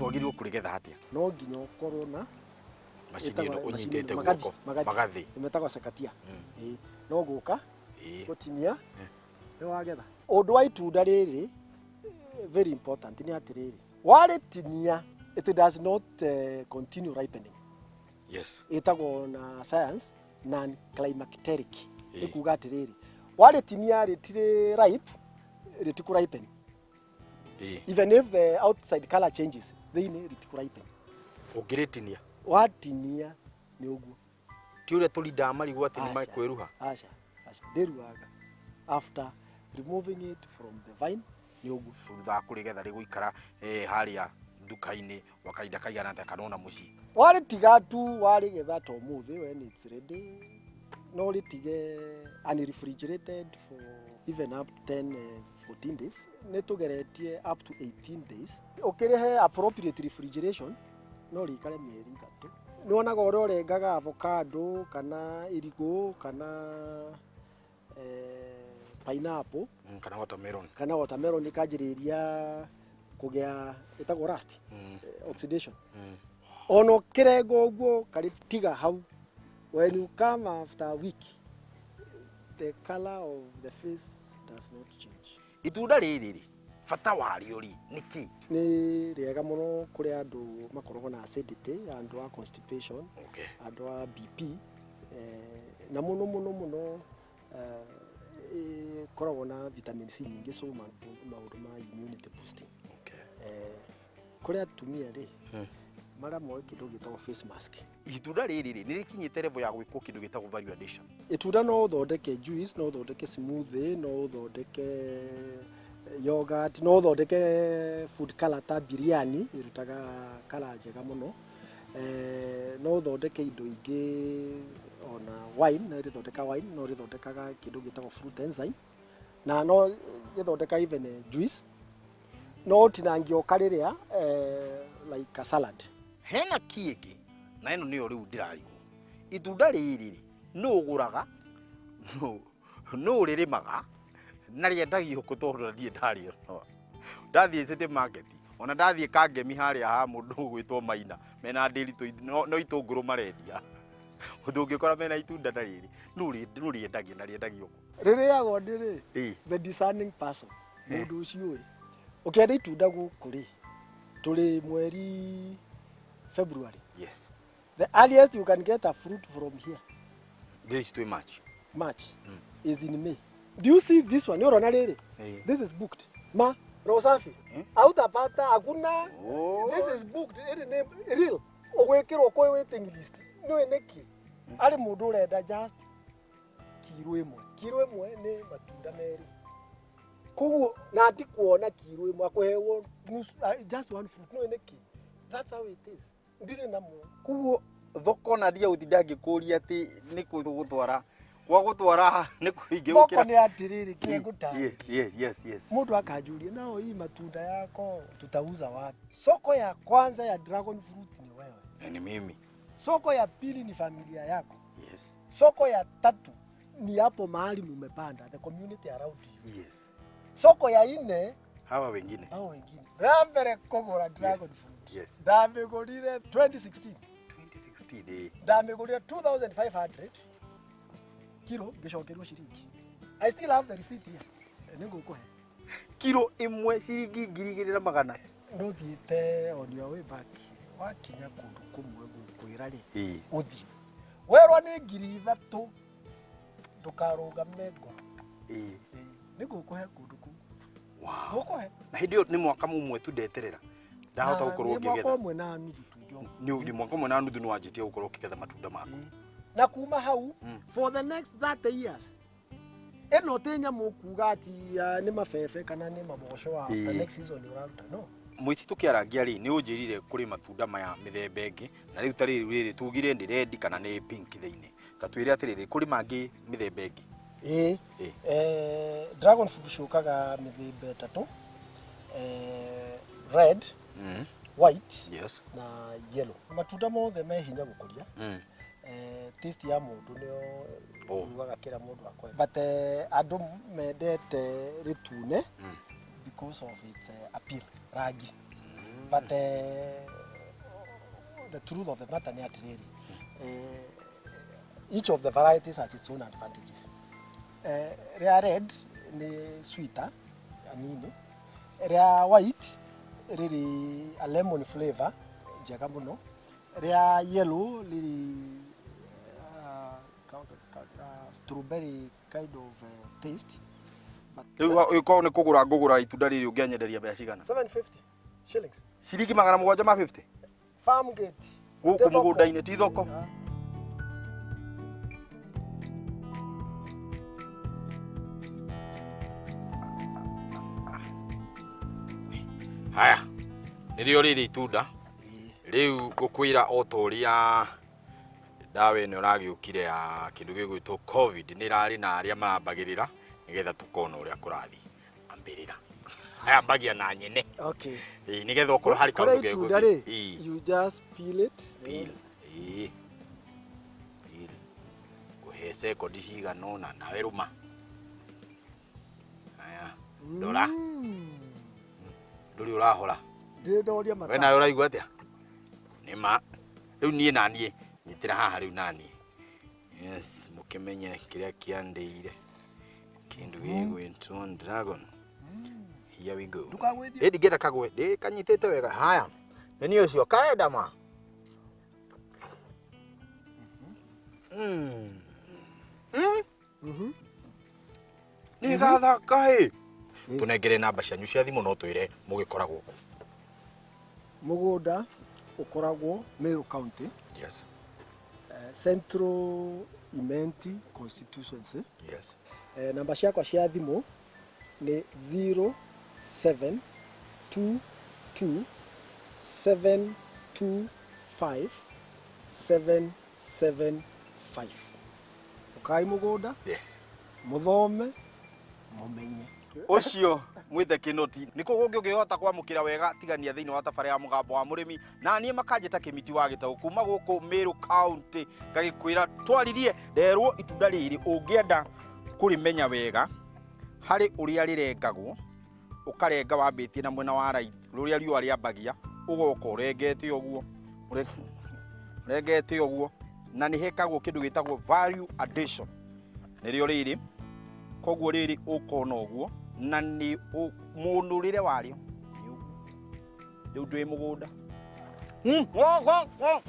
Twagĩrĩirwo kũrĩgetha atĩa? No nginya ũkorwo na macini ĩno ĩtagwo macini ũnyitĩte ĩno, magathi, guoko. Magathi. Magathĩ. Ĩmetagwo sekatia. Ĩĩ, no gũka gũtinia nĩ wagetha. Ũndũ wa itunda rĩrĩ very important nĩ atĩrĩrĩ, warĩtinia, it does not continue ripening. Ĩtagwo na science non climacteric. Nĩ kuga atĩrĩrĩ, warĩtinia rĩtirĩ ripe, rĩtikũ ripen. Even if the outside color changes, thĩinĩ rĩtikũ ripen. Ũngĩrĩtinia? Watinia nĩ ũguo. Ti ũrĩa tũrindaga marigũ atĩ nĩ Aca. mekwĩruha? Aca, aca, ndĩruaga. After removing it from the vine, nĩ ũguo. Thutha wa kũrĩgetha rĩgũikara harĩa nduka-inĩ gwa kahinda kaigana atĩa, kana ona mũciĩ? Warĩtiga tu, warĩgetha ta ũmũthĩ, when it's ready, no rĩtige unrefrigerated for even up to 10 14 days. Nĩ tũgeretie up to 18 days. Ũkĩrĩhe appropriate refrigeration, no rĩikare mĩeri 3. Nĩ wonaga ũrĩa ũrengaga avocado kana irigũ kana pineapple Kana watermelon. Kana watermelon, ĩkanjĩrĩria kũgĩa ĩtagwo rust, oxidation. Ona ũkĩrenga ũguo karĩtiga hau, when you come after a week, the color of the face does not change. Itunda rĩrĩ rĩ, bata warĩo rĩ nĩ kĩ? Nĩ rĩega mũno kũrĩ andũ makoragwo na acidity, andũ a constipation, andũ a BP, na mũno mũno mũno ĩkoragwo na vitamin C nyingĩ, so maũndũ ma immunity boosting. Kũrĩ atumia rĩ, marĩa moĩ kĩndũ gĩtagwo face mask. Itunda rĩrĩ rĩ nĩ rĩkinyĩte level ya gwĩkwo kĩndũ gĩtagwo value addition? Itunda no ũthondeke juice, no ũthondeke smoothie, no ũthondeke yogurt, no ũthondeke food color ta biryani, ĩrutaga color njega mũno. No ũthondeke indo ingĩ, ona wine, no ĩrĩthondeka wine, no ĩrĩthondekaga kĩndũ gĩtagwo fruit enzyme, na no gĩthondeka even juice, no ũtinangie ũkarĩrĩa like a salad. Hena kĩngĩ, na ĩno nĩyo rĩu ndĩrarigwo. Itunda rĩrĩ rĩ, nũ ũgũraga, nũ ũrĩrĩmaga, na rĩendagio kũ? Tondũ na ndirĩ ndarĩona. Ndathiĩ City Market, ona ndathiĩ Kangemi harĩa ha mũndũ ũgwĩtwo Maina mena ndĩritũ, no itũngũrũ marendia. Ũndũ ũngĩkora mena itunda ta rĩrĩ, nũ rĩendagia na rĩendagio kũ? Rĩrĩagwo nĩ rĩ the discerning person, mũndũ ũcio ũĩ. Ũkĩenda itunda gũkũ rĩ, tũrĩ mweri February. The earliest you can get a fruit from here, Thĩ ici twĩ March. March, is in May. Do you see this one? Ũrona rĩrĩ? This is booked. Ma roho safi. Hautapata, hakuna. This is booked. Ĩrĩ nĩ real. Ũgwĩkĩrwo kwĩ waiting list. Nĩũĩ nĩkĩ? Arĩ mũndũ ũrenda just kiro 1. Kiro 1 nĩ matunda merĩ. Koguo Na ti kuona kiro 1, akũhewo nusu, just one fruit. Nĩũĩ nĩkĩ? That's how it is. Ndirĩ namo. Koguo thoko na ndige gũtinda ngĩkũria atĩ nĩ kũ gũtwara kwa gũtwara nĩ kũingĩ Thoko gũkĩra. nĩ atĩrĩrĩ, kĩrĩa ngũtarĩria. Mũndũ akanjuria, nao hii matunda yako tutauza wapi? Soko ya kwanza ya dragon fruit ni wewe. Na ni mimi. Soko ya pili ni familia yako. Soko ya tatu ni hapo mahali mumepanda, the community around you. Soko ya ine, hawa wengine. Hao wengine. Ya mbere kũgũra dragon fruit, ndamĩgũrire 2016. 2016, eh. Ndamĩgũrire 2500 kilo, ngĩcokerwo ciringi. I still have the receipt here. Nĩ ngũkũhe. Kiro 1 ciringi 2100. Ndũthiĩte on your way back, wakinya kũndũ kũmwe ngũkwĩra rĩ, ũthiĩ werwo nĩ 3000, ndũkarũgame ngoro. Ĩĩ, nĩ ngũkũhe kũndũ kũu. Ngũkũhe. Na hĩndĩ ĩyo nĩ mwaka mũmwe tu ndeterera ndahota Na gũkorwo nĩ mwaka ngĩgetha. 1.5 tu. Nĩ mwaka 1.5 nĩ wanjĩtie gũkorwo ũkĩgetha matunda maku. Ĩĩ. Na kuma hau, for the next 30 years, ĩno ti nyamũ kuga ati nĩ mabebe kana nĩ maboco, after next season ũraruta, no. Mũici tũkĩarangia rĩ, nĩ ũnjĩrire kũrĩ matunda maya mĩthemba ĩngĩ, na rĩu ta rĩrĩ rĩrĩ tugire nĩ red kana nĩ pink thĩinĩ. Ta twĩre atĩrĩrĩ, kũrĩ mangĩ mĩthemba ĩngĩ? Ĩĩ. Dragon fruit ciũkaga mĩthemba 3, red, white na yellow. Matunda mothe me hinya gũkũria. Taste ya mũndũ nĩyo yugaga kĩrĩa mũndũ akwenda, but andũ mendete rĩtune because of its appeal, rangi. But the truth of the matter nĩ atĩrĩrĩ, each of the varieties has its own advantages. Rĩa red nĩ sweeter anini, rĩa white rĩrĩ a lemon flavor njega mũno, rĩa yellow rĩrĩ strawberry kind of taste. But Rĩu ĩkorwo nĩ kũgũra ngũgũra itunda rĩrĩ, ũngĩanyenderia mbeca cigana? 750 shillings. Ciringi 750. Farm gate. Gũkũ Ti thoko. Mũgũnda-inĩ, ti thoko. Ah. Haya, nĩrĩo rĩrĩ itunda. Rĩu ngũkwĩra, o ta ũrĩa ndawa ĩno ĩragĩũkire ya kĩndũ gĩgwĩtwo COVID, nĩ ĩrarĩ na arĩa marambagĩrĩra nĩgetha tũkona ũrĩa kũrathiĩ. Ambĩrĩra. Aya, ambagia na nyene. Okay. Ĩĩ, nĩgetha okorwo harĩ Kũrĩa kaũndũ itunda gegũthiĩ. rĩ, you just peel it. Peel. Ĩĩ, peel. Ngũhe sekondi cigana ũna nawe rũma. Haya, ndora. Ndũrĩ ũrahora? Ndĩrĩ ndoria mata. We nawe ũraigua atĩa? Nĩ ma rĩu niĩ naniĩ nyitĩra haha rĩu naniĩ, yes, mũkĩmenye kĩrĩa kĩandĩire kĩndũ gĩgwĩtwo dragon. Here we go. Ndũkagwĩthie. Ĩ, ndingĩenda kagwe, ndĩ kanyitĩte wega. Haya, nĩ niĩ ũcio kaenda ma. Nĩ gathaka ĩ. Tũnengere namba cianyu cia thimũ, no twĩre mũgĩkoragwo kũ. Mũgũnda ũkoragwo Meru County, Central Imenti constituency. Namba ciakwa cia thimũ nĩ 0722 725 775. Ũkai mũgũnda, mũthome, mũmenye. Ũcio mwĩte Kĩnoti nĩ kũ kũngĩ ũngĩhota kwamũkĩra wega tigania thĩinĩ wa tabarĩra ya Mũgambo wa Mũrĩmi? Na niĩ makanjĩta Kĩmiti wa Gĩtaũ kuma gũkũ Meru County, ngagĩkwĩra twaririe nderwo itunda rĩrĩ ũngĩenda kũrĩmenya wega harĩ ũrĩa rĩrengagwo. Ũkarenga wambĩtie na mwena wa right, rũrĩa riũa rĩambagia, ũgoka ũrengete ũguo, ũrengete ũguo, na nĩ hekagwo kĩndũ gĩtagwo value addition, nĩrĩo rĩrĩ. Koguo rĩrĩ ũkona ũguo na nĩ mũnũrĩre warĩo nĩ ũguo. Rĩu ndwĩ mũgũnda. Go, go, go.